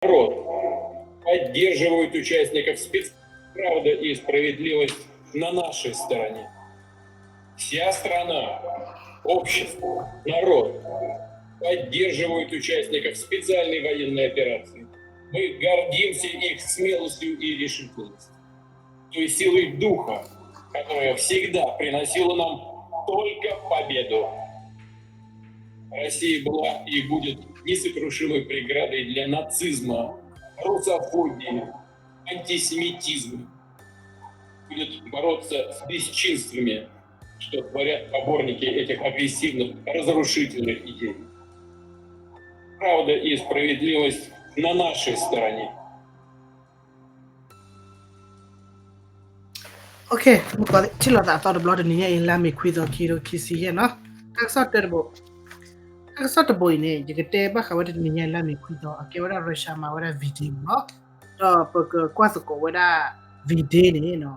народ поддерживают участников спец-, правда и справедливость на нашей стороне. Вся страна, общество, народ поддерживают участников специальной военной операции. Мы гордимся их смелостью и решительностью, той силой духа, которая всегда приносила нам только победу. Россия была и будет несокрушимой преградой для нацизма, русофобии, антисемитизма. Будет бороться с бесчинствами, что творят поборники этих агрессивных, разрушительных идей. Правда и справедливость на нашей стороне. Okay, မုၢ်ကီး ထံၣ်လိာ်သးအသီတဘျီ တနံၤညါအံၤ လါမ့ၤခွံသီ ခံကထိခံဆံယဲၢ်နီၤ, တၢ်ကစီၣ်တဘိ, တၢ်ကစီၣ်တဘိအံၤန့ၣ် ယကတဲဘၣ်ဃးဝဲတနံၤညါအံၤ လါမ့ၤခွံသီ အကဲဝဲဒၣ် Russia မၤဝဲဒၣ် V-Day မ့ၢ်နီၤ, ဒီးပကကွၢ်သကိးဝဲဒၣ် V-Day န့ၣ်နီၤ,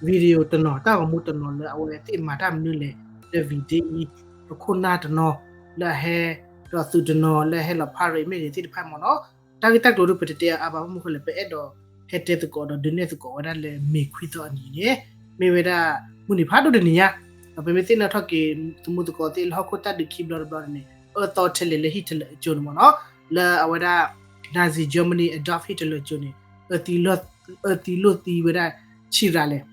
video တနီၤ တၢ်ဂီၤမူတနီၤလၢအဝဲသ့ၣ်မၤတၢ်မနုၤလဲၣ် လၢ V-Day အံၤ, ပခိၣ်နၢ်တနီၤလၢအဟဲ, ဒီးသုးတနီၤလၢအဟဲလီၤ parade မ့ၢ်ဂ့ၤသ့ၣ်တဖၣ်မ့ၢ်နီၤ, တၢ်ဂ့ၢ်တၢ်ကျိၤဒ်ပတတဲအါဘၣ် ဘၣ်မနုၤဃိလဲၣ် ပအဲၣ်ဒိးဟဲတဲသကိးဒီးဒုးနဲၣ်သကိးဝဲဒၣ်လၢ မ့ၤခွံသီအနံၤန့ၣ် မ့ၢ်ဝဲဒၣ် မုၢ်နံၤဖးဒိၣ်တနံၤညါ, ဒီးပမ့ၢ်သ့ၣ်နီၣ်ထီၣ်က့ၤ သမူသကိးသ့ၣ်လၢဟီၣ်ခိၣ်တၢ်ဒုးခံဘျီတဘျီန့ၣ် အၢသီထဲလဲၣ်လၢ Hitler အစိၤန့ၣ်မ့ၢ်နီၤ, လၢအဝဲဒၣ် Nazi Germany Adolf Hitler အစိၤန့ၣ် အၢသံလိၣ်သံဝဲဒၣ်ဆံးရၤလဲၣ်.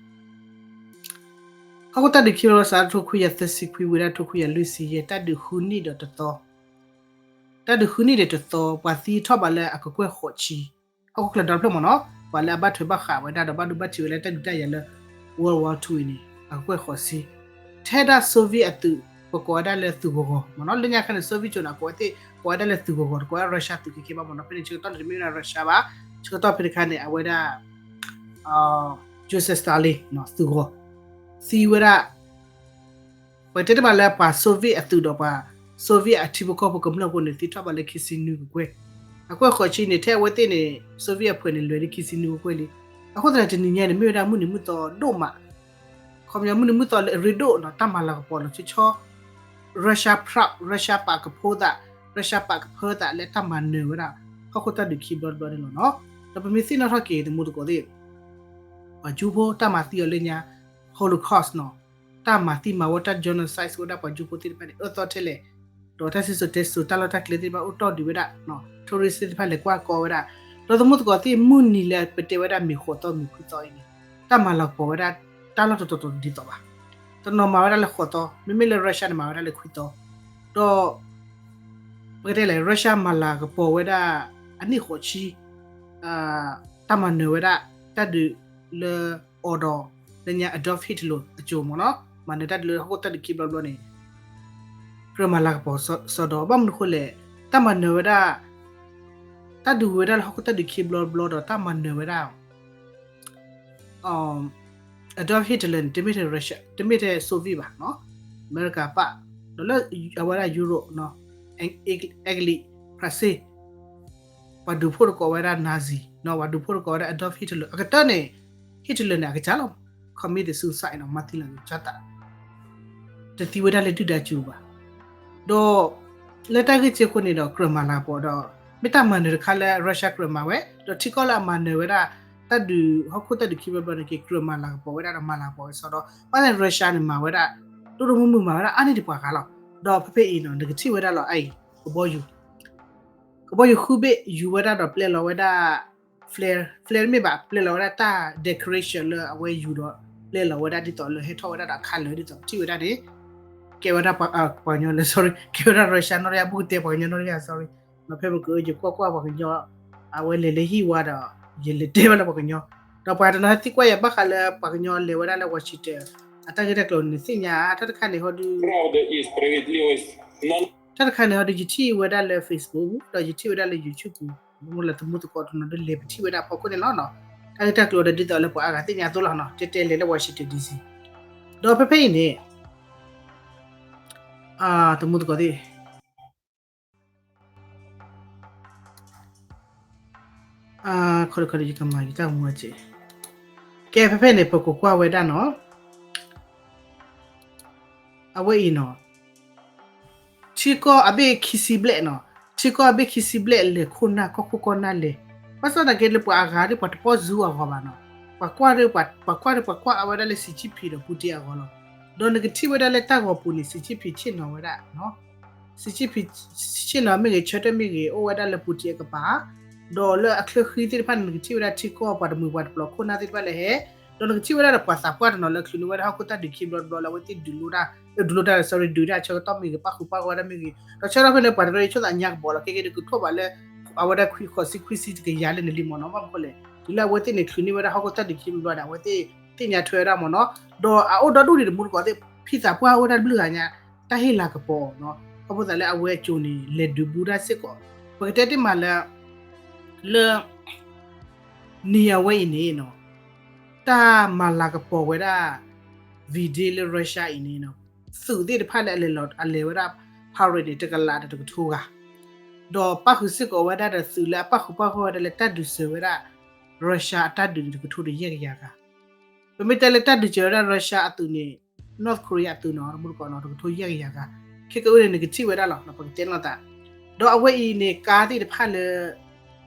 ဟီၣ်ခိၣ်တၢ်ဒုးခံဘျီဘျီ စးထီၣ်ထိခွံကယၤသၢဆံခွံ ဝဲဒၣ်ထိခွံကယၤလွံၢ်ဆံယဲၢ် တၢ်ဒုးဃုနံၣ်ဒီးတသီ, တၢ်ဒုးဃုနံၣ်ဒီးတသီ ပှၤသံထီၣ်ဘးလၢအကကွဲၢ်ဃိးဆံ, ဟီၣ်ခိၣ်ချၢဒီဖျၢၣ်မ့ၢ်နီၤ, ပှၤလၢအဘၣ်ထွဲဘၣ်ဃးဝဲဒၣ်ဒီးဘၣ်ဒိဘၣ်ထံးဝဲလၢတၢ်ဒုးတၢ်ယၤလၢ World War Two အံၤန့ၣ် အကကွဲၢ်ဃိးဆံ, ထဲဒၣ် Soviet အသုး ပကိးဝဲဒၣ်လၢသုးဂီၤဂီၤမ့ၢ်နီၤ, လၢညါခါန့ၣ် Soviet ကၠိန့ၣ် အကိးဝဲသ့ၣ် ကိးဝဲဒၣ်လၢသုးဂီၤဂီၤ တကိးဝဲဒၣ် Russia သုးက့ၤက့ၤဘၣ်မ့ၢ်နီၤ, ဖဲန့ၣ်ဆၢကတီၢ်န့ၣ် တမ့ၢ်ဝဲဒၣ် Russia ဘၣ်, ဆၢကတီၢ်ဖဲတခါန့ၣ် အဝဲဒၣ် Joseph Stalin သုးဂီၤ သံဝဲဒၣ် ပတဲတဘၣ်လၢပှၤ Soviet အသုးဒီးပှၤ Soviet အထံဖိကီၢ်ဖိကမျၢၢ်ဖိန့ၣ် သံထီၣ်ဘးလၢခံဆံနွံကကွဲၢ်, အကွဲၢ်ဃိးဆံန့ၣ် ထဲအဝဲသ့ၣ်န့ၣ် Soviet အဖုန့ၣ် လဲၤလၢခံဆံနွံကကွဲၢ်လံ, အဃိသတးန့ၣ် တနံၤညါန့ၣ် မ့ၢ်ဝဲဒၣ်မုၢ်နံၤမုၢ်သီဒိၣ်မး, ခီပညီမုၢ်နံၤမုၢ်သီလၢအရ့ဒိၣ်နီၤ, တၢ်မၤလၤကပီၤလီၤဆီဆီ Russia proud, Russia ပာ်ကဖိသး, Russia ပာ်ကဖၢသးလၢတၢ်မၤနၢၤဝဲဒၣ် ဟီၣ်ခိၣ်တၢ်ဒုးခံဘျီတဘျီန့ၣ်လီၤနီၤ, ဒီးပမ့ၢ်သ့ၣ်နီၣ်ထီၣ်က့ၤသမူသကိးသ့ၣ် ပှၤကၠိဖိတၢ်မၤသံအီၤလၢညါ Holocaust နီၤ, တၢ်မၤသံမၤဝီတၢ် genocide ဝဲဒၣ်ပှၤကၠိဖိသ့ၣ်တဖၣ်န့ၣ် အၢသီထဲလဲၣ်, ဒီးတၢ်စံၣ်စိၤတဲစိၤ တၢ်လီၢ်တၢ်ကျဲသ့ၣ်တဖၣ်အိၣ်တီၢ်ဒံးဝဲဒၣ်, tourist သ့ၣ်တဖၣ်လဲၤကွၢ်ကီဝဲဒၣ်, ဒီးသမူသကိးသ့ၣ် မုၢ်နံၤလၢပတဲဝဲဒၣ်မ့ၤဃိးသီမ့ၤခွံသီအံၤန့ၣ် တၢ်မၤလၤကပီၤဝဲဒၣ် တၢ်လီၢ်တတီၤတီၤတဒ်သိးဘၣ်, တနီၤမၤဝဲဒၣ်လၢဃိးသီ, မ့မ့ၢ်လၢ Russia န့ၣ်မၤဝဲဒၣ်လၢခွံသီ, ဒီး ပကတဲလဲၣ် Russia မၤလၤကပီၤဝဲဒၣ် အနံၣ်ဃိးဆံ တၢ်မၤနၢၤဝဲဒၣ် တၢ်ဒုးလၢအီၤဒီး လၢညါ Adolf Hitler အစိၤမ့ၢ်နီၤ, မၤနၢၤတၢ်ဒုးလၢဟီၣ်ခိၣ်တၢ်ဒုးခံဘျီဘျီန့ၣ် ကြၢးမၤလၤကပီၤစီဒီး ဘၣ်မနုၤအဃိလဲၣ်, တၢ်မၤနၢၤဝဲဒၣ် တၢ်ဒုးဝဲဒၣ်လၢဟီၣ်ခိၣ်တၢ်ဒုးခံဘျီဘျီဒီး တၢ်မၤနၢၤဝဲဒၣ် Adolf Hitler န့ၣ် တမ့ၢ်ထဲ Russia တမ့ၢ်ထဲ Soviet ဘၣ်နီၤ, အမဲရကၤပၣ်, ဒီးလၢအဝဲဒၣ် Europe နီၤ, အဲကလံး, France ပှၤဒုးဖှိၣ်တကိးဝဲဒၣ် Nazi နီၤ, ပှၤဒုးဖှိၣ်တကိးဝဲဒၣ် Adolf Hitler အကတၢၢ်န့ၣ် Hitler န့ၣ် အကစၢ်လီၤ, commit suicide နီၤ, မၤသံလီၤကစၢ်သး တသံဝဲဒၣ်လၢဒုၣ်ဒါစုပူၤဘၣ်, ဒီး လၢတၢ်ဂ့ၢ်စ့ၢ်ကီးန့ၣ်ဒီး ကြၢးမၤလၤကပီၤဒီး မ့ၢ်တၢ်မၤနၢၤတခါလၢ Russia ကြၢးမၤဝဲ, ဒီးထံကီၢ်လၢအမၤနၢၤဝဲဒၣ် တၢ်ဒုး ဟီၣ်ခိၣ်တၢ်ဒုးခံဘျီဘျီန့ၣ်က့ၤ ကြၢးမၤလၤကပီၤဝဲဒၣ်ဒီးမၤလၤကပီၤဝဲစီဒီး ဘၣ်ဆၣ် Russia န့ၣ် မၤဝဲဒၣ် ဒိၣ်ဒိၣ်မုၢ်မုၢ်မၤဝဲဒၣ်အါန့ၢ်ဒံးပှၤဂၤလီၤ, ဒီးဖဲဖဲအံၤနီၤ နကထံၣ်ဝဲဒၣ်လီၤအအံၤ ကဘီယူၤ ကဘီယူၤဃုဘ့ၣ် ယူၤဝဲဒၣ်ဒီးပျဲလီၤဝဲဒၣ် flare, flare မ့ၢ်ဘၣ် ပျဲလီၤဝဲဒၣ်တၢ် decoration လၢအဝဲယူၤဒီး ပျဲလီၤဝဲဒၣ်ဒ်သိးလၢဟဲထီၣ်ဝဲဒၣ်ဒီးအခါလၢာ်ဒ်သိး ထံၣ်ဝဲဒၣ်န့ၣ် ကဲဝဲဒၣ်ပှၤ ပှၤကညီလၢ sorry ကဲဝဲဒၣ် Russia နီၢ်တယၢ် ဘူးကတဲပှၤကညီနီၢ်တယၢ် sorry နီၤ ဖဲပကယကွၢ်ကွၢ်ပှၤကညီ အဝဲလဲၤလၢဟံၣ်ဝါဒီး ယလဲၤတဲဘၣ်လၢပှၤကညီ ဒီးပှၤတနီၤသံကွၢ်ယၤဘၣ်ဃးလၢပှၤကညီလဲၤဝဲဒၣ်လၢ Washington အတၢ်ဂ့ၢ်တၢ်ကျိၤန့ၣ်သ့ၣ်ညါ တၢ်တခါန့ၣ်ဟီဒု တၢ်တခါန့ၣ်ဟီဒု ယထံၣ်ဝဲဒၣ်လၢ Facebook ဒီးယထံၣ်ဝဲဒၣ်လၢ YouTube ပူၤ မ့ၢ်လၢသမူသကိးတနီၤဒုးလဲၤပထံၣ်ဝဲဒၣ်ဖီခိၣ်န့ၣ်လီၤနီၤ တၢ်ဂ့ၢ်တၢ်ကျိၤဒီးဒ်သိးလၢပှၤအါဂၤသ့ၣ်ညါအသိးလီၤနီၤ တဲတဲလဲၤလၢ Washington D C ဒီးဖဲဖဲအံၤန့ၣ် သမူသကိးသ့ၣ် ခီခီယကမၤယတၢ်မူဝဲက့ၤ ကဲဖဲဖဲန့ၣ် ပကကွၢ်ဝဲဒၣ်နီၤ အဝဲအံၤနီၤ ထံကီၢ်အဘ့ၣ်ခံဆံဘျဲၣ်နီၤ ထံကီၢ်အဘ့ၣ်ခံဆံဘျဲၣ်လဲၤခိၣ်နၢ် ကီၢ်ခိၣ်ကီၢ်နၢ်လဲၤ ဘၣ်ဆၣ်သနာ်က့လၢပှၤအဂၤဒီး ပှၤတပီၢ်စူအဂီၢ်ဘၣ်နီၤ, ပှၤကွၢ်ဒီး ပှၤကွၢ်ဒီး ပှၤကွၢ်အဝဲဒၣ်လၢ Xi Jinping ဒီး Putin အဂီၢ်လီၤ. ဒီးနကထံၣ်ဝဲဒၣ်လၢတၢ်ဂီၤပူၤန့ၣ် Xi Jinping ဆ့ၣ်နီၤဝဲဒၣ် Xi Jinping ဆ့ၣ်နီၤမ့ၢ်ဂ့ၤ ဆၢထၢၣ်မ့ၢ်ဂ့ၤ အိၣ်ဝဲဒၣ်လၢ Putin အကပၤ, ဒီးလၢအချၢဃံသ့ၣ်တဖၣ်န့ၣ် နကထံၣ်ဝဲဒၣ်ထံကီၢ်ပှၤတမှံၤပှၤတပျီၤခိၣ်နၢ်သ့ၣ်တဖၣ်လၢဟဲ, ဒီးနကထံၣ်ဝဲဒၣ်ဒီးပှၤသးပှၢ်တနီၤလၢချုးန့ၢ်ဝဲဒၣ်ဟီၣ်ခိၣ်တၢ်ဒုးခံဘျီတဘျီလၢအဝဲသ့ၣ်ဒုးလိတၢ်, ဒုးလိတၢ် sorry ဒုးတၢ်ဆၢကတီၢ်မ့ၢ်ဂ့ၤ ပၣ်ဃုာ်ပၣ်ဃီဝဲဒၣ်မ့ၢ်ဂ့ၤ, ဒီးဆၢကတီၢ်ဖဲန့ၣ် ပှၤတရၢအံၤဆိသးညါကပီၤလီၤ ခဲကဲဒီးကထိၣ်ဘၣ်လၢ အဝဲဒၣ်ခွံဃီၤဆံခွံဆံတကယၤလၢနလံမ့ၢ်နီၤ, ဘၣ်မနုၤဃိလဲၣ် တုၤလၢအဝဲသ့ၣ်န့ၣ် ချုးန့ၢ်ဝဲဒၣ်ဟီၣ်ခိၣ်တၢ်ဒုးခံဘျီဒီး အဝဲသ့ၣ်သ့ၣ်ညါထွဲဝဲဒၣ်မ့ၢ်နီၤ, ဒီးအအိၣ်ဒီဒူၣ်န့ၣ်တမူတကိးသ့ၣ် ဖံသးပှၢ်အိၣ်ဝဲဒၣ်တဘျုးဂၤညါ တၢ်ဟ့ၣ်လၤကပီၤနီၤ, ခီဖျိသးလၢအဝဲအစိၤန့ၣ် လဲၤဒုးဘူးတၢ်စ့ၢ်ကီး, ပကတဲတ့ၢ်မးလၢ လၢ နံၤအဝဲအံၤန့ၣ်နီၤ, တၢ်မၤလၤကပီၤဝဲဒၣ် V-Day လၢ Russia အံၤန့ၣ်နီၤ, သုးသ့ၣ်တဖၣ်လၢအလဲၤလီၤ အလဲၤဝဲဒၣ် parade န့ၣ် တကလးဒီးတကထိဂၤ, ဒီးပၣ်ဃုာ်စ့ၢ်ကီးဝဲဒၣ်ဒီးသုးလၢအပၣ်ဃုာ်ပၣ်ဃီၣ်ဝဲဒၣ်လၢတၢ်ဒုးစၢၤဝဲဒၣ် Russia အတၢ်ဒုးန့ၣ် တကထိဒီးယဲၢ်ကယၤဂၤ ပမ့ၢ်တဲလၢတၢ်ဒုးစၢၤဝဲဒၣ် Russia အသုးန့ၣ် North Korea အသုးနီၤ တမူတကိးနီၤ တကထိယဲၢ်ကယၤဂၤ, ခဲကနံၣ်အံၤန့ၣ် နကထံၣ်ဝဲဒၣ်လီၤ ပကတဲလိာ်သး, ဒီးအဝဲအံၤန့ၣ် ကါသ့ၣ်တဖၣ်လၢ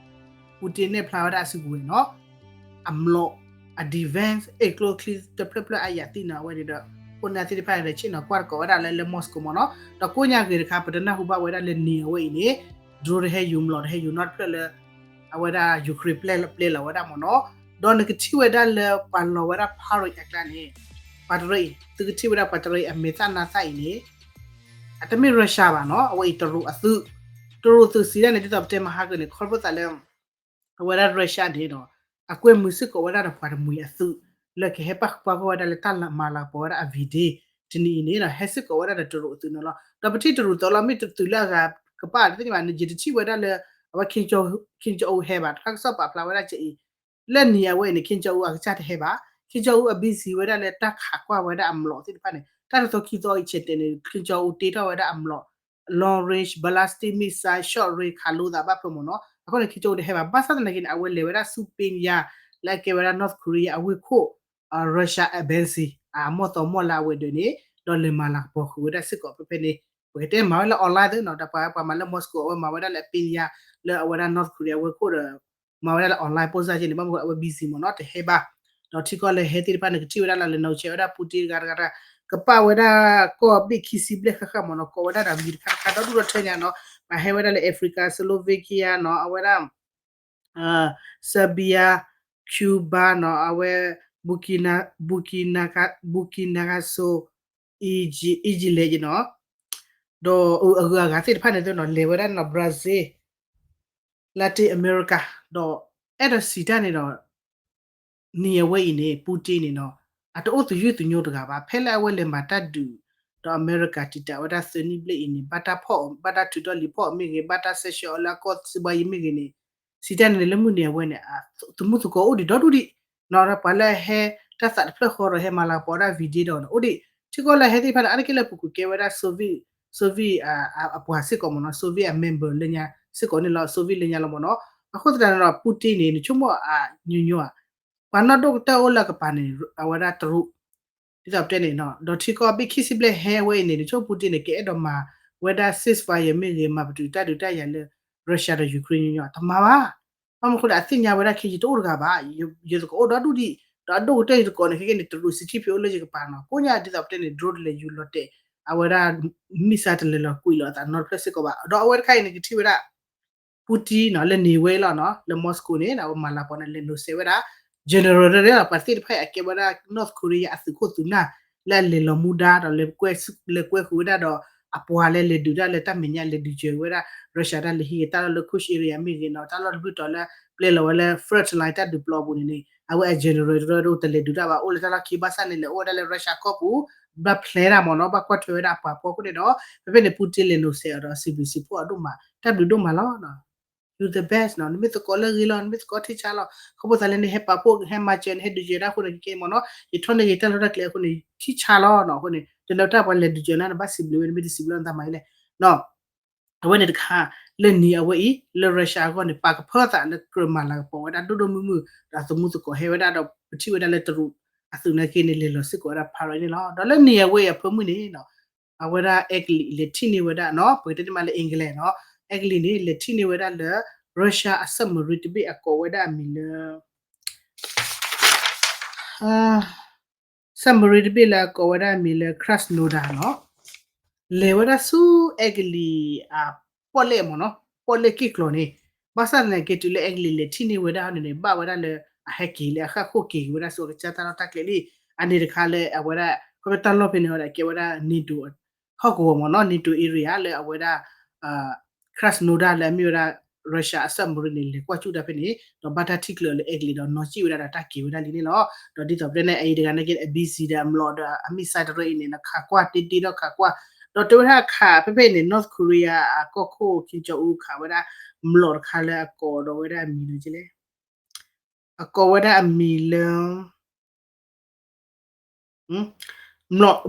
Putin နဲၣ်ဖျါဝဲဒၣ်အစုကဝဲၤနီၤ, အမျိာ်, အ defense အ့ၣ်ကျိချံတဖျၢၣ်ဖျၢၣ်အါယၤသ့ၣ်နီၤ အဝဲန့ၣ်ဒီး ခိၣ်နၢ်သ့ၣ်တဖၣ်န့ၣ်ဒီး ဆ့ၣ်နီၤကွၢ်တကိးဝဲဒၣ်လၢ လၢ Moscow မ့ၢ်နီၤ, ဒီးကိးညါဂ့ၤတခါ ပတနၢ်ဟူဘၣ်ဝဲဒၣ်လၢနံၤအဝဲအံၤန့ၣ် drone တဟဲယူၤ မျိာ်တဟဲယူၤနီတဖျၢၣ်လၢ အဝဲဒၣ် Ukraine ပျဲလီၤဝဲဒၣ်မ့ၢ်နီၤ, ဒီးနကထံၣ်ဝဲဒၣ်လၢပှၤလီၤဝဲဒၣ် parade အကျါန့ၣ်, ပှၤတရၢအံၤ သုကထံၣ်ဝဲဒၣ်ပှၤတရၢအံၤအမဲာ်သၣ်နါသၣ်အံၤန့ၣ်, အတမ့ၢ် Russia ဘၣ်နီၤ အဝဲအံၤတရူးအသုး, တရူးသုးစံးဒၣ်န့ၣ် ဒ်သိးပတဲမဟါကန့ၣ် ခီဖျိသးလၢ အဝဲဒၣ် Russia န့ၣ်ဒီး အကွဲမုာ်စ့ၢ်ကီးဝဲဒၣ်ဒီးပှၤတမှံၤအသုး လၢကဟဲပၣ်ဃုာ်ပၣ်ဃီၣ်ဝဲဒၣ်လၢတၢ်မၤလၤကပီၤဝဲဒၣ်အ V-Day တနံၤအံၤန့ၣ်ဒီး ဟဲစ့ၢ်ကီးဝဲဒၣ်ဒီးတရူးအသုးန့ၣ်လီၤ. ဒီးပထံၣ်တရူးသီလီၤ မ့ၢ်တသုးလၢအဂၤကပၤတသ့ၣ်ညါဘၣ် ယတထံၣ်ဝဲဒၣ်လၢ အဝဲ Kim Jong Un ဟဲဘၣ် တၢ်ကစီၣ်ပာ်ဖျါဝဲဒၣ်ကအံၤ, လၢနံၤအဝဲအံၤန့ၣ် Kim Jong Un အကစၢ်တဟဲဘၣ်, Kim Jong Un အ busy ဝဲဒၣ်လၢတၢ်ခးကွၢ်ဝဲဒၣ်အမျိာ်သ့ၣ်တဖၣ်န့ၣ် တၢ်တသီခံသီအံၤဆဲးတဲာ်န့ၣ် Kim Jong Un တ့ထီၣ်ဝဲဒၣ်အမျိာ် long range ballistic missile short range ခးလိသးဘၣ်ဖၢမ့ၢ်နီၤ, အဃိန့ၣ် Kim Jong Un တဟဲဘၣ် ဘၣ်ဆၣ်သနာ်က့န့ၣ် အဝဲလဲၤဝဲဒၣ်ဆူပ့ညါ လၢအကဲဝဲဒၣ် North Korea အဝ့ၢ်ခိၣ် Russia embassy အမီၢ်သီမီၢ်လၢအဝဲဒၣ်န့ၣ် ဒီးလဲၤမၤလၤကပီၤဃုာ်ဝဲဒၣ်စ့ၢ်ကီးဖဲဖဲန့ၣ်, ပကတဲမၤဝဲလၢ online သ့နီၤ ဒီးပှၤပှၤမၤလၢ Moscow အဝဲမၤဝဲဒၣ်လၢအပ့ညါ လၢအဝဲဒၣ် North Korea အဝ့ၢ်ခိၣ်ဒီး မၤဝဲဒၣ်လၢ online ပိၢ်စၢ်က့န့ၣ် ဘၣ်မနုၤအဝဲ busy မ့ၢ်နီၤ တဟဲဘၣ်, ဒီးထံကီၢ်လၢဟဲသ့ၣ်တဖၣ်န့ၣ် ကထံၣ်ဝဲဒၣ်လၢလဲၤနီၣ်ဆဲးဝဲဒၣ် Putin တဂၤတဂၤတဂၤ, ကပာ်ဝဲဒၣ်ကီၢ်ဘ့ၣ်ခံဆံဘျဲၣ်ဃၣ်ဃၣ်မ့ၢ်နီၤ ကိးဝဲဒၣ်ဒီးမံၤတခါတခါဒီဒူၣ်ဒီထၢညါနီၤ, ပှၤဟဲဝဲဒၣ်လၢ Africa Slovakia နီၤ အဝဲဒၣ် Serbia Cuba နီၤ အဝဲ Burkina Burkina Burkina Faso Egypt Egypt လဲၤက့နီၤ, ဒီးအဂုၤအဂၤသ့ၣ်တဖၣ်န့ၣ်သ့နီၤ လဲၤဝဲဒၣ်နီၤ Brazil Latin America ဒီးအဲၣ်ဒိးစံးတၢ်န့ၣ်ဒီး နံၤအဝဲအံၤန့ၣ် Putin န့ၣ်နီၤ အတအိၣ်သယုၢ်သညိတဂၤဘၣ် ဖဲလၢအဝဲလဲၤမၤတၢ်ဒုး ဒီးအမဲရကၤတံာ်တာ်ဝဲဒၣ်သၢနံၣ်ဘျဲၣ်အံၤန့ၣ် ဘၣ်တၢ်ဖီၣ်အီၤ ဘၣ်တၢ်ထုးထီၣ်လံာ်ဖီၣ်အီၤမ့ၢ်ဂ့ၤ ဘၣ်တၢ်ဆဲးဆှၢအီၤလၢအကီၢ်စံးဘၣ်ယံၤမ့ၢ်ဂ့ၤန့ၣ် စံးတၢ်န့ၣ်လၢမုၢ်နံၤအဝဲန့ၣ် သမူသကိးအိၣ်ဒံးဒီဒူၣ်ဒံး နီၤ ဒီးပှၤလၢအဟဲတၢ်သးတဖျၢၣ်ဃီဒီးဟဲမၤလၤကပီၤဝဲဒၣ် V-Day ဒီးန့ၣ် အိၣ်ဒံး ထံကီၢ်လၢဟဲသ့ၣ်တဖၣ်န့ၣ် အါတက့ၢ်လၢပူၤကွံာ်ကဲဝဲဒၣ် Soviet Soviet အပှၤစ့ၢ်ကီးမ့ၢ်နီၤ Soviet အ member လၢညါစ့ၢ်ကီးန့ၣ်လီၤ Soviet လၢညါလီၤမ့ၢ်နီၤ အဃိသတးန့ၣ်ဒီး Putin န့ၣ် နဆိကမိၣ်အညီညီဧါ ပှၤနီၢ်ဒိၣ်ကတၢၢ်အိၣ်လၢအကပၤန့ၣ် အဝဲဒၣ်တရူး ဒ်သိးပတဲန့ၣ်နီၤ ဒီးထံကီၢ်ဘ့ၣ်ခံဆံဘျဲၣ်ဟဲဝဲအံၤန့ၣ် နဆိကမိၣ် Putin န့ၣ် ကအဲၣ်ဒိးမၤဝဲဒၣ် ceasefire မ့ၢ်ဂ့ၤ မၤပတုာ်တၢ်ဒုးတၢ်ယၤလၢ Russia ဒီး Ukraine ညီညီ တမၤဘၣ် ဘၣ်မနုၤအဃိလဲၣ် အသ့ၣ်ညါဝဲဒၣ်ခဲအံၤ ယတအိၣ်တဂၤဘၣ် ယသကိးအိၣ်ဒီဒူၣ်ဒံး ဒီးအဒိၣ်ကတၢၢ်ယသကိးန့ၣ် ခဲကနံၣ် တရူး security အိၣ်လၢယကပၤနီၤ ကိးညါဒ်သိးပတဲန့ၣ် drone တလဲၤယူၤလီၤတဲာ် အဝဲဒၣ် missile တလဲၤလီၤကွံာ်လီၤအသးနီတဖျၢၣ်စ့ၢ်ကီးဘၣ် ဒီးအဝဲတခါအံၤန့ၣ် ကထံၣ်ဝဲဒၣ် Putin နီၤ လၢနံၤဝဲလီၤနီၤ လၢ Moscow န့ၣ် အဝဲမၤလၤကပီၤန့ၣ် လဲၤနိးစဲးဝဲဒၣ် general လၢပှၤသ့ၣ်တဖၣ်အံၤ အကဲဝဲဒၣ် North Korea အသုးခိၣ်သုးနၢ် လၢအလဲၤလီၤမူဒါ ဒီးလဲၤကွဲဃုာ်ဝဲဒၣ်ဒီး အပှၤလၢလဲၤဒုးတၢ်လၢတၢ်မဲာ်ညါ လဲၤဒုးစၢၤဝဲဒၣ် Russia တၢ်လၢဟံးဂ့ၤ တၢ်လီၢ်လၢ Kursk area မ့ၢ်ဂ့ၤနီၤ တၢ်လီၢ်တဘျုးတီၤလၢ ပျဲလီၤဝဲလၢ front line တၢ်ဒုးပျီပူၤန့ၣ်န့ၣ် အဝဲအ general တရၢဒိၣ်တလဲၤဒုးတၢ်ဘၣ် အိၣ်လၢတၢ်လီၢ်ခံဘၣ်ဆၣ်န့ၣ် လဲၤအိၣ်ဝဲဒၣ်လၢ Russia ကီၢ်ပူၤ ဘၣ်ဖျဲးတၢ်မ့ၢ်နီၤ ဘၣ်ကွၢ်ထွဲဝဲဒၣ်အပှၤဖီခိၣ်န့ၣ်ဒီး ဖဲဖဲန့ၣ် Putin လဲၤနိးစဲးအီၤဒီး စံးဘျုးစံးဖှိၣ်အီၤဒိၣ်မး တၢ်ဘျုးဒိၣ်မးလီၤ You the best နီၤ နမ့ၢ်သကိးလၢအဂ့ၤလီၤ နမ့ၢ်သကိးထံဆါလီၤ ခီဖျိသးလၢနဟဲပာ်ဖှိၣ် ဟဲမၤစၢၤ နဟဲဒုးစၢၤတၢ်အဃိန့ၣ် ကဲမ့ၢ်နီၤ ယထီၣ်န့ၢ်က့ၤတၢ်လီၢ်တၢ်ကျဲအဃိန့ၣ် ထံဆါလီၤနီၤ အဃိန့ၣ် တနၢၤတၢ်ပှၤလဲၤဒုးစၢၤနၤ နဘၣ်စံးဘျုးဝဲ နမ့ၢ်တစံးဘျုးလီၤ နတၢ်မၤအံၤလဲၣ် အဝဲန့ၣ်တခါ လၢနံၤအဝဲအံၤ လၢ Russia အဂီၢ်န့ၣ် ပာ်ကဖၢသးလၢကြၢးမၤလၤကပီၤဝဲဒၣ်ဒိၣ်ဒိၣ်မုၢ်မုၢ် ဒီးအသမူသကိးဟဲဝဲဒၣ်ဒီး ပထံၣ်ဝဲဒၣ်လၢတရူး အသုးနာ်က့န့ၣ် လဲၤလီၤစ့ၢ်ကီးဝဲဒၣ် parade န့ၣ်လီၤ ဒီးလၢနံၤအဝဲအံၤအဖၢမုၢ်န့ၣ် အဝဲဒၣ် အဲကလံး လဲၤထံၣ်န့ၢ်ဝဲဒၣ်နီၤ ပကတဲန့ၢ်မးလၢ England နီၤ အဲကလံးန့ၣ် လဲၤထံၣ်န့ၢ်ဝဲဒၣ်လၢ Russia အ submarine တဘ့ၣ်အကိးဝဲဒၣ်အမံၤလၢ submarine တဘ့ၣ်လၢအကိးဝဲဒၣ်အမံၤလၢ Krasnodar နီၤ, လဲၤဝဲဒၣ်ဆူအဲကလံးအပီၣ်လဲၣ်မ့ၢ်နီၤ, ပီၣ်လဲၣ်က့ၣ်ကျီၤန့ၣ်, ဘၣ်ဆၣ်သနာ်က့တုၤလၢအဲကလံးလဲၤထံၣ်န့ၢ်ဝဲဒၣ်န့ၣ်န့ၣ် ဘၣ်ဝဲဒၣ်လၢအဟဲက့ၤလၢအဃၣ်ဃိၣ်က့ၤက့ၤဝဲဒၣ်ဆူအကစၢ်တၢ်လီၢ်တၢ်ကျဲလံ. အန့ၣ်တခါလၢအဝဲဒၣ် ခီဖျိတၢ်လီၢ်ဖဲန့ၣ်အီၤဒီးကဲဝဲဒၣ် NATO ဟီၣ်ကဝီၤမ့ၢ်နီၤ, NATO area လၢအဝဲဒၣ် Krasnodar လၢအမ့ၢ်ဝဲဒၣ် Russia အ submarine န့ၣ် လဲၤကွၢ်ကၠူၣ်တၢ်ဖဲန့ၣ် ဒီးဘၣ်တၢ်ထံၣ်ကျၢၤလၢအဲကလံးဒီးနီၣ်စံၣ်ဝဲဒၣ်ဒီးတၢ်က့ၤဝဲဒၣ်လံန့ၣ်လီၤ. ဒီးဒ်သိးပတဲန့ၣ် အအံၤတဂၤနာ်က့ အ busy ဒီးအမျိာ်ဒီးအ missile တရၢအံၤန့ၣ် ခးကွၢ်တ့တ့ဒီးခးကွၢ်, ဒီးတဲဝဲဒၣ်ခးဖဲဖဲအံၤန့ၣ် North Korea အကီၢ်ခိၣ် Kim Jong Un ခးဝဲဒၣ်မျိာ်တခါလၢအကိးဒီးဝဲဒၣ်အမံၤလၢကလဲၣ်, အကိးဝဲဒၣ်အမံၤလၢ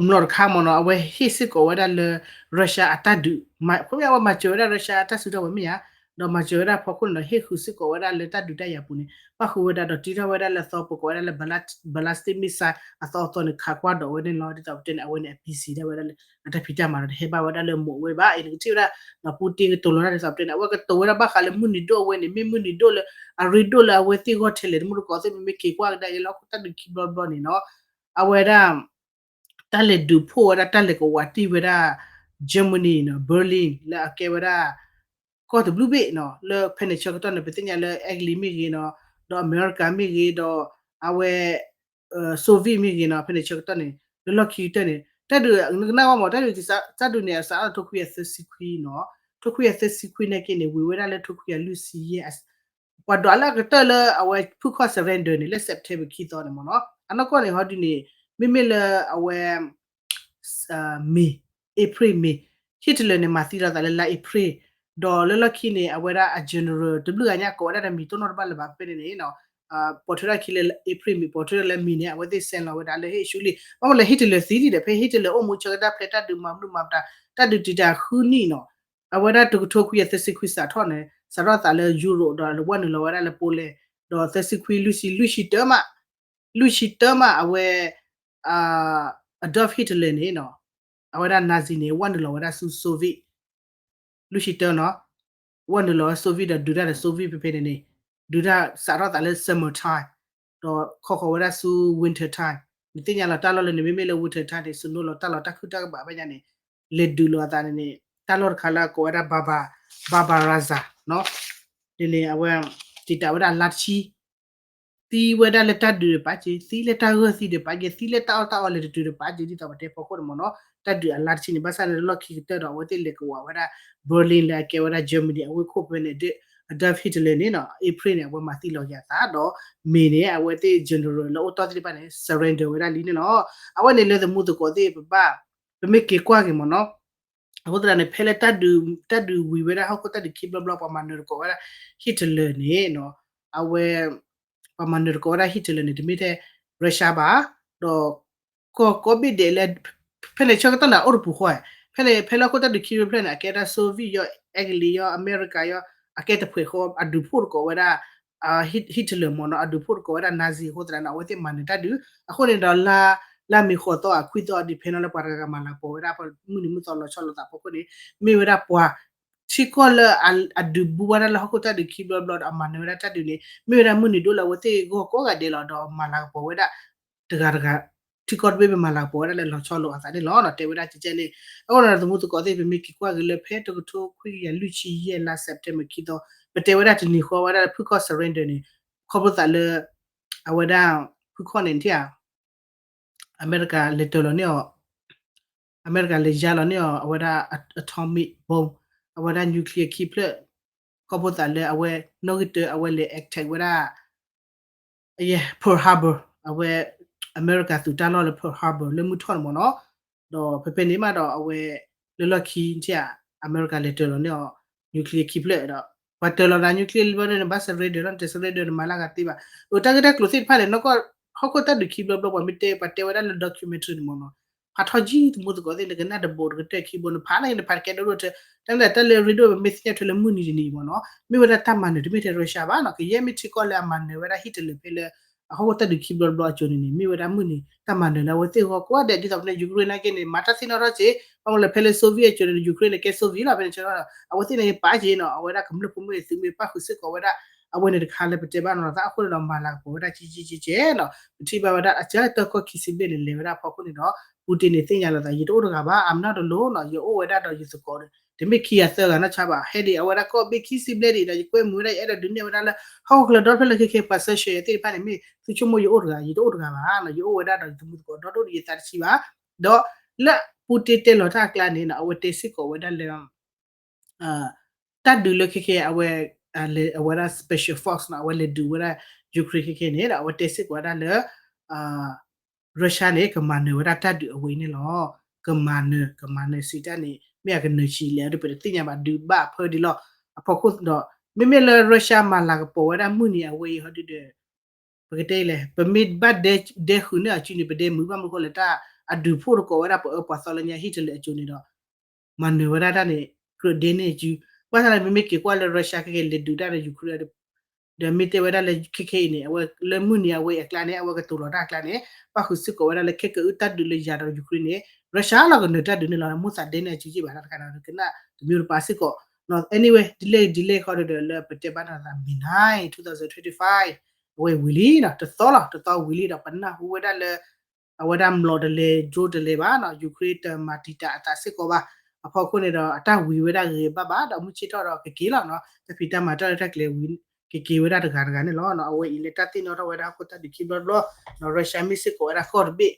မျိာ်တခါမ့ၢ်နီၤ အဝဲဟ့ၣ်စ့ၢ်ကီးဝဲဒၣ်လၢ Russia အတၢ်ဒုး, ခီဖျိအဝဲမၤစၢၤဝဲဒၣ် Russia အတၢ်စုတၢ်ဝဲၤမ့ၢ်ဧါ, ဒီးမၤစၢၤဝဲဒၣ်ဖီခိၣ်န့ၣ်ဒီး ဟ့ၣ်ဃုာ်စ့ၢ်ကီးဝဲဒၣ်လၢတၢ်ဒုးတၢ်ယၤပူၤန့ၣ် ပၣ်ဃုာ်ဝဲဒၣ်ဒီးတံထီၣ်ဝဲဒၣ်လၢအသီ ပကိးဝဲဒၣ်လၢ ballistic missile အသီအသီန့ၣ် ခးကွၢ်ဒီးဝဲန့ၣ်လီၤ. ဒ်သိးပတဲန့ၣ် အဝဲန့ၣ် အ busy ဒၣ်ဝဲဒၣ်လၢ အတၢ်ဖံးတၢ်မၤဒီးတဟဲဘၣ်ဝဲဒၣ်လၢမိၢ်ဝဲဘၣ်. အံၤနကထံၣ်ဝဲဒၣ် Putin ကတိၤလီၤတၢ်ဒ်သိးပတဲန့ၣ် အဝဲကတိၤဝဲဒၣ်ဘၣ်ဃးလၢမုၢ်နံၤဒိၣ်အဝဲန့ၣ် မ့ၢ်မုၢ်နံၤဒိၣ်လၢ အရ့ဒိၣ်လၢအဝဲသ့ၣ်ဂီၢ်ထဲလဲၣ် တမူတကိးသ့ၣ် မ့မ့ၢ်က့ၤကွၢ်ကဒါက့ၤလၢဟီၣ်ခိၣ်တၢ်ဒုးခံဘျီဘျီန့ၣ်နီၤ အဝဲဒၣ် တၢ်လဲၤဒုးဖှိၣ်ဝဲဒၣ် တၢ်လဲၤကဝးတံၢ်ဝဲဒၣ် Germany နီၤ Berlin လၢအကဲဝဲဒၣ် ကီၢ်တဘျုးဘ့ၣ်နီၤ လၢဖဲန့ၣ်ဆၢကတီၢ်န့ၣ် ပသ့ၣ်ညါလၢအဲကလံးမ့ၢ်ဂ့ၤနီၤ ဒီးအမဲရကၤမ့ၢ်ဂ့ၤ ဒီးအဝဲ Soviet မ့ၢ်ဂ့ၤနီၤ ဖဲန့ၣ်ဆၢကတီၢ်န့ၣ် လၢလီၢ်ခံကတၢၢ်န့ၣ် တၢ်ဒုးနကနၣ်ဝဲမး တၢ်ဒုးကစး တၢ်ဒုးန့ၣ် အစးထီၣ်ထိခွံကယၤသၢဆံခွံနီၤ ထိခွံကယၤသၢဆံခွံနာ်က့န့ၣ် ဝံၤဝဲဒၣ်လၢထိခွံကယၤလွံၢ်ဆံယဲၢ် ပှၤဒွးလၢအကတၢၢ်လၢအဝဲဖုၣ်ခီၣ် surrender န့ၣ် လၢ September ခံသီန့ၣ်မ့ၢ်နီၤ အနီၢ်ကီၢ်န့ၣ် ဟီဒုန့ၣ် မ့မ့ၢ်လၢအဝဲ May, April, May, Hitler န့ၣ် မၤသံလိာ်သးလၢလါ April, ဒီးလၢလီၢ်ခံန့ၣ် အဝဲဒၣ်အ general တဘျုးဂၤညါကိးဝဲဒၣ်ဒီးမံၤတိၢ်နီၣ်တဘၣ်လၢၤဘၣ် ဖဲန့ၣ်န့ၣ် ပိာ်ထွဲထီၣ်ခံလၢ April, May, ပိာ်ထွဲထီၣ်လၢ May န့ၣ် အဝဲသ့ၣ် send လီၤဝဲဒၣ်လၢဟ့ၣ်ဆူလံ ဘၣ်မနုၤလဲၣ် Hitler သံလံဒီး ဖဲ Hitler အိၣ်မူဆၢကတီၢ်ဖဲ တၢ်ဒုးမၤမုာ်မၤပှၢ် တၢ်ဒုးတံာ်တာ်ဃုနံၣ်နီၤ အဝဲဒၣ်တကထိခွံကယၤသၢဆံခွံစးထီၣ်န့ၣ် စးထီၣ်သးလၢ Europe ဒီးဝဲနုာ်လီၤဝဲဒၣ်လၢ Poland ဒီးသၢဆံခွံလွံၢ်ဆံ လွံၢ်ဆံတၢမး လွံၢ်ဆံတၢမး အဝဲ Adolf Hitler န့ၣ်နီၤ အဝဲဒၣ် Nazi န့ၣ် ဝဲနုာ်လီၤဝဲဒၣ်ဆူ Soviet လွံၢ်ဆံတၢနီၤ ဝဲနုာ်လီၤဝဲ Soviet ဒီးဒုးတၢ်ဒီး Soviet ဖဲဖဲန့ၣ်န့ၣ် ဒုးတၢ်စးထီၣ်သးလၢ summer time ဒီးခီဃီၤဝဲဒၣ်ဆူ winter time နသ့ၣ်ညါလီၤတၢ်လီၢ်လၢန့ၣ် မ့မ့ၢ်လၢ winter time န့ၣ် စနိလီၤတၢ်လီၤတၢ်ခုၣ်တၢ်ကဘၣ်ဘၣ်ညါန့ၣ် လဲၤဒုးလိာ်အသးန့ၣ်န့ၣ် တၢ်လီၢ်တခါလၢအကိးဝဲဒၣ် Barba, Barbarossa နီၤ န့ၣ်န့ၣ် အဝဲ တံာ်တာ်ဝဲဒၣ်အလါတဆံ သံဝဲဒၣ်လၢတၢ်ဒုးတပာ်က့ၤ သံလၢတၢ်ဂၢၢ်သံတပာ်က့ၤ သံလၢတၢ်အီၣ်တၢ်အီလဲၤတတုၤတပာ်က့ၤ ဒ်သိးပတဲဖီခိၣ်န့ၣ်မ့ၢ်နီၤ တၢ်ဒုးအလါတဆံန့ၣ် ဘၣ်ဆၣ်န့ၣ်လၢလီၢ်ခံကတၢၢ်ဒီး အဝဲသ့ၣ်လဲၤကဝးဝဲဒၣ် Berlin လၢအကဲဝဲဒၣ် Germany အဝ့ၢ်ခိၣ်ဖဲန့ၣ် Adolf Hitler န့ၣ်နီၤ April န့ၣ် အဝဲမၤသံလီၤက့ၤအသးဒီး May န့ၣ် အဝဲသ့ၣ် general လၢအိၣ်တီၢ်သ့ၣ်တဖၣ်န့ၣ် surrender ဝဲဒၣ်လံန့ၣ်လီၤ. အဝဲန့ၣ်လၢသမူသကိးသ့ၣ်ပဘၣ် ပမ့ၢ်က့ၤကွၢ်က့ၤမ့ၢ်နီၤ အဃိသတးန့ၣ် ဖဲလၢတၢ်ဒုး တၢ်ဒုးဝံၤဝဲဒၣ်ဟီၣ်ခိၣ်တၢ်ဒုးခံဘျီဘျီ ပှၤမၤနၢၤတကိးဝဲဒၣ် Hitler န့ၣ်နီၤ အဝဲ ပှၤမၤနၢၤတကိးဝဲဒၣ် Hitler န့ၣ် တမ့ၢ်ထဲ Russia ဘၣ် ဒီး ကီၢ်ကိးဘ့ၣ်ဒဲးလၢ ဖဲန့ၣ်ဆၢကတီၢ်န့ၣ် အအိၣ်တပူၤဃီ ဖဲန့ၣ် ဖဲလၢဟီၣ်ခိၣ်တၢ်ဒုးခံဘျီဘျီန့ၣ် အကဲဒၣ် Soviet ယီၤ အဲကလံးယီၤ အမဲရကၤယီၤ အကဲတဖှဲးဃီ အဒုးဖှိၣ်တကိးဝဲဒၣ် Hitler မ့ၢ်နီၤ အဒုးဖှိၣ်တကိးဝဲဒၣ် Nazi အဃိသတးန့ၣ် အဝဲသ့ၣ်မၤနၢၤတၢ်ဒုး အဃိန့ၣ်ဒီး လါမ့ၤဃိးသီအခွံသီအ depend လၢပှၤတဂၤဂၤမၤလၤကပီၤဝဲဒၣ် မုၢ်နံၤမုၢ်သီလီၤဆီလိာ်သးဖီခိၣ်န့ၣ် မ့ၢ်ဝဲဒၣ်ပှၤ ထံကီၢ်လၢအဒုးဘူးဝဲဒၣ်လၢဟီၣ်ခိၣ်တၢ်ဒုးခံဘျီဘျီဒီးအမၤနၢၤဝဲဒၣ်တၢ်ဒုးန့ၣ် မ့ၢ်ဝဲဒၣ်မုၢ်နံၤဒိၣ်လၢအဝဲသ့ၣ်ဂီၢ်ကိးဂၤဒဲးလီၤ ဒီးမၤလၤကပီၤဝဲဒၣ် တဂၤတဂၤ ထံကီၢ်တဘ့ၣ်မ့ၢ်မၤလၤကပီၤဝဲဒၣ်လၢလီၤဆီလိာ်အသးန့ၣ်လီၤ တဲဝဲဒၣ်ကဲကဲန့ၣ် အဃိဒီးသမူသကိးသ့ၣ် ပမ့ၢ်က့ၤကွၢ်က့ၤလၢဖဲတကထိခွံကယၤလွံၢ်ဆံယဲၢ်လါ September ခံသီ ပတဲဝဲဒၣ်တနံၤဃီဝဲဒၣ်လၢဖုၣ်ခီၣ် surrender န့ၣ် ခီဖျိသးလၢ အဝဲဒၣ် ဖုၣ်ခီၣ်န့ၣ်ထံၣ်ဧါ အမဲရကၤလဲၤတၢၤလီၤန့ၢ်အီၤ အမဲရကၤလဲၤယါလီၤန့ၢ်အီၤ အဝဲဒၣ် atomic bomb အဝဲဒၣ် nuclear ခံဖျၢၣ် ခီဖျိသးလၢအဝဲ နီၣ်ဂံၢ်တၢ အဝဲလဲၤ attack ဝဲဒၣ် Pearl Harbor အဝဲ အမဲရကၤသုးတၢ်လီၢ်လၢ Pearl Harbor လၢမုၢ်ထီၣ်န့ၣ်မ့ၢ်နီၤ ဒီးဖဲဖဲန့ၣ်မးဒီးအဝဲ လၢလီၢ်ခံထံၣ်ဧါ အမဲရကၤလဲၤတၢၤလီၤန့ၢ်အီၤ nuclear ခံဖျၢၣ်ဒီး ပှၤတၢၤလီၤသး nuclear လံဘျီန့ၣ် နဘၣ် surrender လီၤ နတ surrender နမၤလၢဂၤသ့ဘၣ် အိၣ်တၢ်ဂ့ၢ်တၢ်ကျိၤသ့ၣ်တဖၣ်န့ၣ် နီၢ်ကီၢ် ဟီၣ်ခိၣ်တၢ်ဒုးခံဘျီဘျီ ပှၤမ့ၢ်တဲ ပှၤတဲဝဲဒၣ်လၢ documentary န့ၣ်မ့ၢ်နီၤ ဖးထီၣ်ကံ သမူသကိးသ့ၣ် နကနၣ်တဘိးတကတၢၢ်ခံဘိ နဖးန့ၣ် နဖးတကဲဒိၣ်ဒိၣ်ထဲ တၢ်မ့ၢ်တၢ်လၢ radio ပမ့ၢ်သ့ၣ်ညါထွဲလၢမုၢ်နံၤတနံၤမ့ၢ်နီၤ မ့ၢ်ဝဲဒၣ်တၢ်မၤနၢၤတမ့ၢ်ထဲ Russia ဘၣ်နီၤ ကယဲၢ်မ့ၢ်ထံကီၢ်လၢအမၤနၢၤဝဲဒၣ် Hitler ဖဲလၢ အဟီၣ်ခိၣ်တၢ်ဒုးခံဘျီဘျီအစိၤန့ၣ်န့ၣ် မ့ၢ်ဝဲဒၣ်မုၢ်နံၤ တၢ်မၤနၢၤလၢအဝဲသ့ၣ်ဂီၢ်ကိးဂၤဒဲး ဒ်သိးပတဲ Ukraine နာ်က့န့ၣ် မၤတၢ်သ့ၣ်နီၣ်ထီၣ်စ့ၢ် ဟီၣ်ခိၣ်လၢဖဲလၢ Soviet အစိၤန့ၣ် Ukraine န့ၣ်ကဲ Soviet လီၤ ဖဲန့ၣ်ဆၢလီၤ အဝဲသ့ၣ်န့ၣ်ပာ်က့ၤနီၤ အဝဲဒၣ်ကမျၢၢ်ဖိမ့ၢ်သုးမ့ၢ်ပၣ်ဃုာ်စ့ၢ်ကီးဝဲဒၣ် အဝဲန့ၣ်တခါလၢပတဲဘၣ်နီၤသးအဃိန့ၣ်ဒီး မၤလၤကပီၤဝဲဒၣ်ကဲကဲကဲနီၤ ပထံၣ်ဘၣ်ဝဲဒၣ်အကတၢၢ်ကီၢ်ခံဆံဘျဲၣ်န့ၣ် လဲၤဝဲဒၣ်အဖီခိၣ်န့ၣ်ဒီး Putin န့ၣ်သ့ၣ်ညါလီၤသး ယတအိၣ်တဂၤဘၣ် I'm not alone နီၤ ယအိၣ်ဝဲဒၣ်ဒီးယသကိး တမ့ၢ်ခံဂၤသၢဂၤနီၢ်ဆါဘၣ် ဟဲဒံးအဝဲဒၣ်ကီၢ်ဘ့ၣ်ခံဆံဘျဲၣ်ဒံးဒီး ယကွဲမုာ်ဝဲဒၣ် ယအဲၣ်ဒိးဒုးနဲၣ်ဝဲဒၣ်လၢ ဟီၣ်ခိၣ်ချၢဒီဖျၢၣ်လၢခဲခဲ ပှၤစၢဆှၢယၤသ့ၣ်တဖၣ်န့ၣ် မ့ၢ်သုဆိကမိၣ်ယအိၣ်တဂၤ ယတအိၣ်တဂၤဘၣ်နီၤ ယအိၣ်ဝဲဒၣ်ဒီးယသမူသကိးဒီဒိၣ်ဒီးယသးတဆံဘၣ် ဒီးလၢ Putin တဲလီၤတၢ်အကျါန့ၣ်နီၤ အဝဲတဲစ့ၢ်ကီးဝဲဒၣ်လၢ တၢ်ဒုးလၢခဲခဲအဝဲ အဝဲဒၣ် special force နီၤ အဝဲလဲၤဒုးဝဲဒၣ် Ukraine ခဲခဲန့ၣ်ဒီး အဝဲတဲစ့ၢ်ကီးဝဲဒၣ်လၢ Russia န့ၣ် ကမၤနၢၤဝဲဒၣ်တၢ်ဒုးအဝဲအံၤန့ၣ်လီၤ. ကမၤနၢၤ ကမၤနၢၤစံးတၢ်န့ၣ် မ့ၢ်အကနၢၤဆံးလဲၣ်ဒီး ပတသ့ၣ်ညါဘၣ် ဒုးဘၣ်အဖၢဒ်လီၤ. အဖီခိၣ်ဒီး မ့မ့ၢ်လၢ Russia မၤလၤကပီၤဝဲဒၣ်မုၢ်နံၤအဝဲအံၤဟီဒုဒီး ပကတဲလဲၣ် ပမ့ၢ်ဘၣ်ဒဲဃုာ်န့ၢ်အစုန့ၣ် ပဒဲမုာ်ဘၣ်မနုၤဃိလဲၣ် တၢ်အဒုးဖှိၣ်တကိးဝဲဒၣ်ပအၢပှၤသီလၢညါ Hitler အစိၤန့ၣ်ဒီး မၤနၢၤဝဲဒၣ်တၢ်န့ၣ် ကြၢးဒဲန့ၢ်အစု ဘၣ်ဆၣ်န့ၣ် မ့မ့ၢ်က့ၤကွၢ်လၢ Russia ခဲက့ၤလဲၤဒုးတၢ်ဒီး Ukraine ဒီးမ့ၢ်တဲဝဲဒၣ်လၢခဲခဲအံၤန့ၣ် အဝဲလၢမုၢ်နံၤအဝဲအကျါန့ၣ် အဝဲကတိၤလီၤတၢ်အကျါန့ၣ် ပၣ်ဃုာ်စ့ၢ်ကီးဝဲဒၣ်လၢခဲကအုၣ်တၢ်ဒုးလၢယၤဒီး Ukraine န့ၣ် Russia လီၤကနၢၤတၢ်ဒုးန့ၣ်လီၤ မိၣ်သးဒဲန့ၢ်အစုယ့ၢ်ဘၣ်တၢ်တခါဒီး ကနၣ်တမံၤတပၤစ့ၢ်ကီး anyway ဒ်လဲၣ်ဒ်လဲၣ် ခီဒီးလၢပတဲဘၣ်နၤသး May nine, twenty twenty-five အဝဲဝံၤလံနီၤ တသီလီၤ တသီဝံၤလံဒီး ပနၢ်ဟူဝဲဒၣ်လၢ အဝဲဒၣ်မျိာ်တလဲၤ drone တလဲၤဘၣ်နီၤ Ukraine တမၤတံာ်တာ်အသးစ့ၢ်ကီးဘၣ် အဖီခိၣ်န့ၣ်ဒီး အတၢ်ဝံၤဝဲဒၣ်ဂ့ၤဘၣ်ဘၣ်ဒီး မုၢ်ဆ့ၣ်ထီၣ်ဒီးကက့ၤလီၤနီၤ တၢ်ဖံးတၢ်မၤတၢ်လၢတၢ်ကျဲၤဝံၤ ကက့ၤဝဲဒၣ်တဂၤတဂၤန့ၣ်လီၤ. အဝဲအံၤလၢတၢ်သ့ၣ်နီၣ်ထီၣ်ဝဲဒၣ်ဟီၣ်ခိၣ်တၢ်ဒုးခံဘျီတဘျီနီၤ Russia မ့ၢ်စ့ၢ်ကီးဝဲဒၣ်ကီၢ်တဘ့ၣ်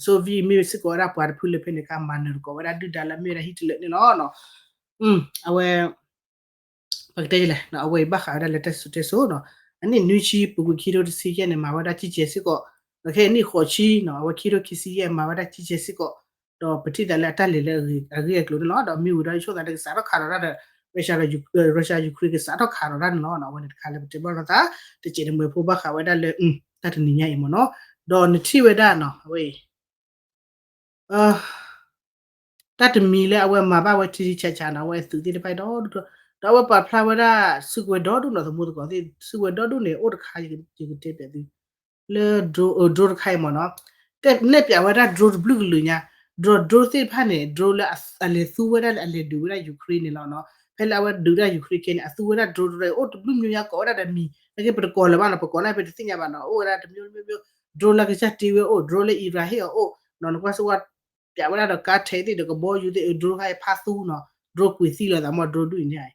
Soviet မ့ၢ်စ့ၢ်ကီးဝဲဒၣ်ပှၤတဖုလၢဖဲန့ၣ်အခါ မၤနၢၤတကိးဝဲဒၣ်ဒုၣ်ဒါလၢအမ့ၢ်ဝဲဒၣ် Hitler န့ၣ်လီၤ. အဝဲ ပကတဲလဲၣ် အဝဲအံၤဘၣ်ဃးဝဲဒၣ်လၢတၢ်စံၣ်စိၤတဲစိၤနီၤ အနံၣ်နွံဆံ ပူၤကွံာ်ခံထိတဆံယဲၢ်န့ၣ် မၤဝဲဒၣ်ကံၢ်ကဲစ့ၢ်ကီး ဒီးခဲအံၤနံၣ်ဃိးဆံနီၤ အဝဲခံထိခံဆံယဲၢ် မၤဝဲဒၣ်ကံၢ်ကဲစ့ၢ်ကီး ဒီးပထံၣ်သးလၢအတၢ်လဲၤလၢအဂ့ၢ်အကျိၤန့ၣ်လီၤ. ဒီးမ့ၢ်ဝံၤဒီးဆိၣ်သးလၢကစးထီၣ်ခးဒီးတၢ်ဒီး Russia ဒီး Russia Ukraine ကစးထီၣ်ခးဒီးတၢ်န့ၣ်လီၤ. အဝဲန့ၣ်တခါလၢပတဲဘၣ်လိာ်သး တစဲးတမှဲၤဖိဘၣ်ဃးဝဲဒၣ်လၢတၢ်တနံၤညါအံၤမ့ၢ်နီၤ ဒီးနထံၣ်ဝဲဒၣ်နီၤ အဝဲအံၤ တၢ်တမံၤလၢအဝဲမၤဘၣ်ဝဲထံထံဆးဆးနီၤ အဝဲအသုးသ့ၣ်တဖၣ်ဒီဒူၣ်ဒီး ဒီးအဝဲပာ်ဖျါဝဲဒၣ်စုကဝဲၤဒီဒူၣ်နီၤ သမူသကိးသ့ၣ် စုကဝဲၤဒီဒူၣ်န့ၣ် အိၣ်တခါ ယကတဲပျးသု လၢ drone တခါအံၤမ့ၢ်နီၤ နဲၣ်ပျးဝဲဒၣ် drone တဘျုးကလုာ်ညါ drone drone သ့ၣ်တဖၣ်န့ၣ် drone လၢအလဲၤသူဝဲဒၣ်လၢအလဲၤဒုးဝဲဒၣ် Ukraine န့ၣ်လီၤနီၤ ဖဲလၢအဝဲဒုးဒၣ် Ukraine ခဲန့ၣ် အသူဝဲဒၣ် drone drone အိၣ်တဘျုးမံၤညါ ကိးဝဲဒၣ်ဒီးမံၤ နာ်က့ပတကိးလၢၤဘၣ်နီၤ ပကိးန့ၣ် ပတသ့ၣ်ညါဘၣ်နီၤ အိၣ်ဝဲဒၣ်တမျိုးမျိုး drone လၢကစၢ်တ့ဝဲအိၣ် drone လၢ Iran ဟ့ၣ်အီၤအိၣ်နီၤ နကွၢ်စ့ၢ်ဝဲ ပျးဝဲဒၣ်ဒီးကါထဲးသ့ၣ်ဒီးကဘီယူၤသ့ၣ် drone တခါအံၤဖးသူနီၤ drone ကွံာ်သံလီၤသးမ့ၢ် drone ဒုၣ်အံၤန့ၣ်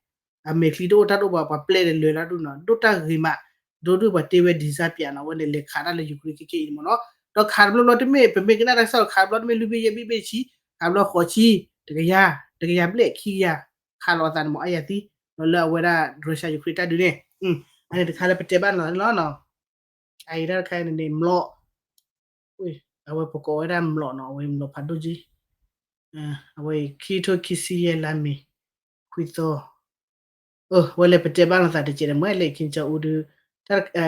အမဲာ်ချံတအိၣ်တၢ်တအိၣ်ဘၣ် ပှၤပျဲဒီးလဲၤလီၤဒုၣ်နီၤ ဒိၣ်တၢ်ဂ့ၤမး drone ဒုၣ်ပှၤတ့ဝဲ design ပျးနီၤ အဝဲန့ၣ်လဲၤခးတၢ်လၢ Ukraine ခဲခဲအံၤန့ၣ်မ့ၢ်နီၤ ဒီးခးတဘျီဘျီတမ့ၢ် ပမ့ၢ်ကနၣ်တၢ်ကစီၣ်ခးတဘျီတမ့ၢ်လွံၢ်ဘ့ၣ်ယဲၢ်ဘ့ၣ်ဘ့ၣ်ဆံ ခးတဘျီဃိးဆံ တကယၤ တကယၤဘျဲၣ်ခံကယၤ ခးလီၤအသးန့ၣ်မ့ၢ်အါယၤသံ ဒီးလၢအဝဲဒၣ် Russia Ukraine တၢ်ဒုးန့ၣ် အန့ၣ်တခါလၢပတဲဘၣ်နၤလီၤနီၤ အအံၤတၢ်တခါအံၤန့ၣ်န့ၣ် မျိာ် အဝဲပကိးဝဲဒၣ်မျိာ်နီၤ အဝဲမျိာ်ဖးဒိၣ်က့ အဝဲခံထိခံဆံယဲၢ်လါမ့ၤ ခွံသီ အဝဲလဲၤပတဲဘၣ်လိာ်သးတကဲးဒီး မ့ၢ်လဲၤ Kim Jong Un ဒုး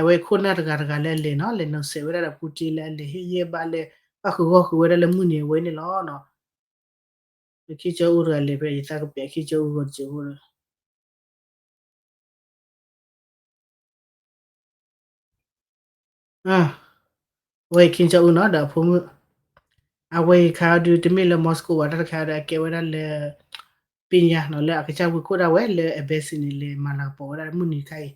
အဝဲခိၣ်နၢ်တဂၤတဂၤလၢအလဲၤနီၤ လဲၤနီၤစဲးဝဲဒၣ်ဒီး Putin လၢအလဲၤဟ့ၣ်ယဲၢ်ဘၣ်လၢ ပၣ်ဃုာ်ဂီၢ်ဃုာ်ဝဲဒၣ်လၢမုၢ်နံၤအဝဲန့ၣ်လီၤ. Kim Jong Un တဂၤလဲၤဖဲ ယသးကပျး Kim Jong Un ဂီၤတစဲးဖိဒီး အဝဲ Kim Jong Un နီၤ ဒီးအဖိမုၣ် အဝဲအံၤခါအီၤဒုး တမ့ၢ်လၢ Moscow ဘၣ် တၢ်တခါအီၤဒီး အကဲဝဲဒၣ်လၢ ပ့ညါနီၤ လၢအကစၢ်ဝံၤခိၣ်ဒၣ်ဝဲလၢ embassy န့ၣ် လဲၤမၤလၤကပီၤဝဲဒၣ်မုၢ်နံၤခါအံၤ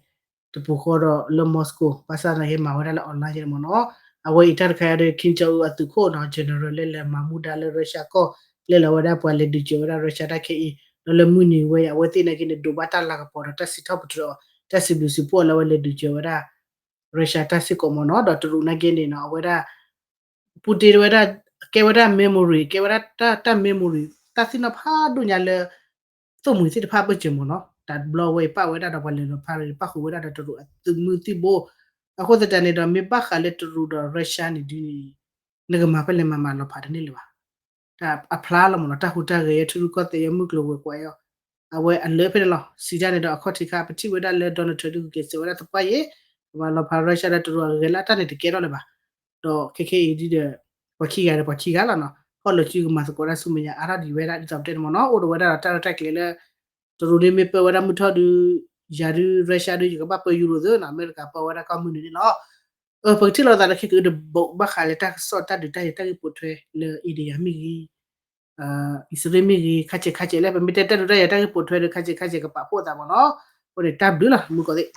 တပူၤဃီဒီးလၢ Moscow ဘၣ်ဆၣ်သနာ်က့မၤဝဲဒၣ်လၢ online ယဲၢ်မ့ၢ်နီၤ အဝဲအံၤတၢ်တခါအီၤဒီး Kim Jong Un အသုးခိၣ်နီၤ general လၢလဲၤမၤမူဒါလၢ Russia ကီၢ် ကျဲလီၤဝဲဒၣ်ပှၤလဲၤဒုးစၢၤဝဲဒၣ် Russia တၢ်ခဲအံၤ ဒီးလၢမုၢ်နံၤဝဲအံၤ အဝဲသ့ၣ်နာ်က့န့ၣ် ဒိးဘၣ်တၢ်လၤကပီၤဒီးတၢ်စံးထီၣ်ပတြၢၤအီၤ တၢ်စံးဘျုးစံးဖှိၣ်အီၤလၢအဝဲလဲၤဒုးစၢၤဝဲဒၣ် Russia တၢ်စ့ၢ်ကီးမ့ၢ်နီၤ ဒီးတရူးနာ်က့န့ၣ်နီၤ အဝဲဒၣ် Putin ဝဲဒၣ် ကဲဝဲဒၣ် memory ကဲဝဲဒၣ်တၢ် memory တၢ်သ့ၣ်နီၣ်ဖးဒိၣ်ညါလၢ သိၣ်မှံၤသ့ၣ်တဖၣ်ဘၢၣ်စၢၤမ့ၢ်နီၤ တဘျီဝဲအံၤပာ်ဝဲဒၣ်ဒီးပှၤလဲၤလီၤဖးဒီး ပၣ်ဃုာ်ဝဲဒၣ်ဒီးတရူးအသုးမုၢ်သံၣ်ဘိ အဃိသတးန့ၣ်ဒီး မ့ၢ်ဘၣ်ဃးလၢတရူးဒီး Russia န့ၣ်ဒ်န့ၣ် နကမၤဖဲလဲၣ်မၤမၤလီၤဖးတန့ၢ်လၢၤဘၣ် တၢ်အဖျါလီၤမ့ၢ်နီၤ တၢ်ဟူးတၢ်ဂဲၤအထူရူၢ်ကီၢ်သဲးအမုၢ်ကျိၤဝဲၤကွာ်အံၤ အဝဲအလၢဖဲန့ၣ်လီၤ စံးတၢ်န့ၣ်ဒီးအခီၣ်ထံးခါ ပထံၣ်ဝဲဒၣ်လၢ Donald Trump ဒုးကကဲးစဲးဝဲဒၣ်သပှၢ်ယဲၢ် ကမၤလီၤဖး Russia ဒီးတရူးအဂဲၤလၢတၢ်န့ၣ်တကဲထီၣ်လၢၤဘၣ် ဒီးခဲခဲအံၤဒ်ဒီး ပှၤခံဂၤဒီးပှၤခံဂၤလီၤနီၤ ဟီၣ်လီၤစုကမၤသကိးတၢ်ဆူမဲာ်ညါအါထီၣ်ဒံးဝဲဒၣ်ဒ်သိးပတဲန့ၣ်မ့ၢ်နီၤ အိၣ်ဒီးဝဲဒၣ်ဒီးတၢ်ရဲၣ်တၢ်ကျဲၤလၢ တရူးန့ၣ်မ့ၢ်ပၢဝဲဒၣ်မုၢ်ထီၣ်ဒုး ယၤဒုး Russia ဒုး ယကဘၣ်ပၢယူရိသ့နီၤ အမဲရကၤပၢဝဲဒၣ်ကီၢ်မုၢ်နုာ်န့ၣ်လီၤ ပကထံၣ်လိာ်သးဒီးခဲကအုးတဘိးဘၣ်ဃးလၢတၢ်ကစီၣ်တၢ်ဒုးတၢ်ယဲၢ်တၢ်ဂ့ၢ်ပိာ်ထွဲလၢ India မ့ၢ်ဂ့ၤ အံၣ်စရ့လးမ့ၢ်ဂ့ၤ ခါဆဲးခါဆဲးလၢ ပမ့ၢ်တဲတၢ်ဒုးတၢ်ယၤတၢ်ဂ့ၢ်ပိာ်ထွဲဒီး ခါဆဲးခါဆဲးကပာ်ဖှိၣ်အသးမ့ၢ်နီၤ. အဃိန့ၣ် တၢ်ဘျုးလီၤ မုၢ်ကီၢ်သ့ၣ်